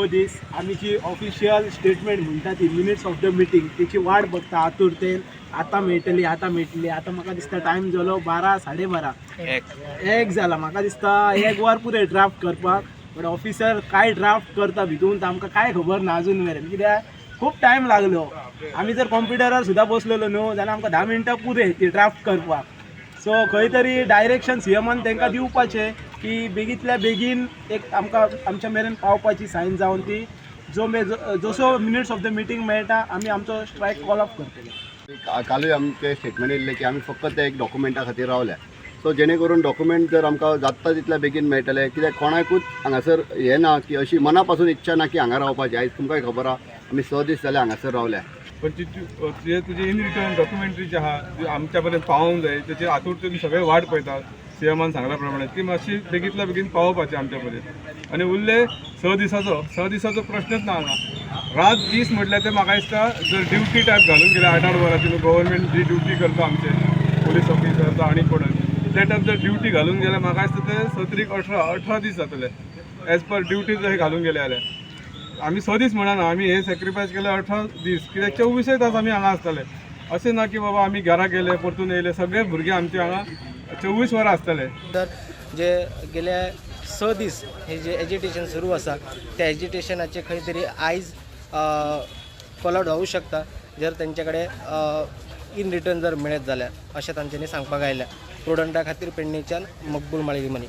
दीस आमी जी ऑफिशियल स्टेटमेंट म्हणटा ती मिनिट्स ऑफ the meeting तेची वाट बघता आतुरतेन, आतां मेळटली, आतां मेळटली. आतां म्हाका दिसता टायम जालो 12, 12:30, एक जाला. म्हाका दिसता एक वर पुरे ड्राफ्ट करपाक. बट ऑफिसर काय ड्राफ्ट करता भितून तर आमकां काय खबर ना अजून मेरेन, कित्याक खूब टायम लागलो. आमी जर कॉम्प्युटरार सुद्दां बसलेलो न्हू जाल्यार आमकां 10 मिनटां पुरे ती ड्राफ्ट करपाक. सो खंय तरी डायरेक्शन सीएमान तांकां दिवपाचें की बेगींतल्या बेगीन एक आमकां आमच्या मेरेन पावपाची सायन जावन ती जो मे जसो मिनिट्स ऑफ the meeting मेळटा, आमी आमचो स्ट्रायक कॉल ऑफ करतले. कालूय आमचे स्टेटमेंट येयल्लें की आमी फक्त त्या एक डॉक्युमेंटा खातीर रावल्या. सो जेणे करून डॉक्युमेंट जर आमकां जाता तितल्या बेगीन मेळटलें, कित्याक कोणाकूच हांगासर हें ना की अशी मना पासून इच्छा ना की हांगा रावपाची. आयज तुमकांय खबर आहा, आमी 6 दीस जाले हांगासर रावल्या. पण ती जे तुजी इन रिटर्न डॉक्युमेंटरी जी आहा ती आमच्या पर्यंत पावोवंक जाय. तेची आतुरतेन सगळे वाट पळयतात. सीएमान सांगल्या प्रमाणे ती मातशी बेगींतल्या बेगीन पावोवपाची आमच्या पर्यंत. आनी उरले 6 दिसाचो, 6 दिसाचो प्रश्नच ना हांगा. रात दीस म्हटल्यार ते म्हाका दिसता जर ड्युटी टायप घालून गेले 8-8 वरांची, न्हू, गव्हर्मेंट जी ड्युटी करता आमचे पोलीस ऑफिसर आनी कोण, ते टायप जर ड्युटी घालून गेल्यार म्हाका दिसता ते 6 त्रीक 18, 18 दीस जातले एज पर ड्युटी जर घालून गेले जाल्यार. आमी 6 दीस म्हणना, आमी हे सॅक्रिफायस केले 18 दीस, कित्याक 24 तास आमी हांगा आसतले. अशें ना की बाबा आमी घरा गेले, परतून येयले. सगळे भुरगे आमचे हांगा 24 वरां आसतले. तर जे गेल्या 6 दीस हे जे एजिटेशन सुरू आसा, त्या एजिटेशनाचे खंय तरी आयज कॉल आउट जावूं शकता, जर तेंचे कडेन इन रिटर्न जर मेळत जाल्यार, अशें तांच्यांनी सांगपाक आयल्या. प्रुडंटा खातीर पेडणेच्यान मकबूल माळीमनी.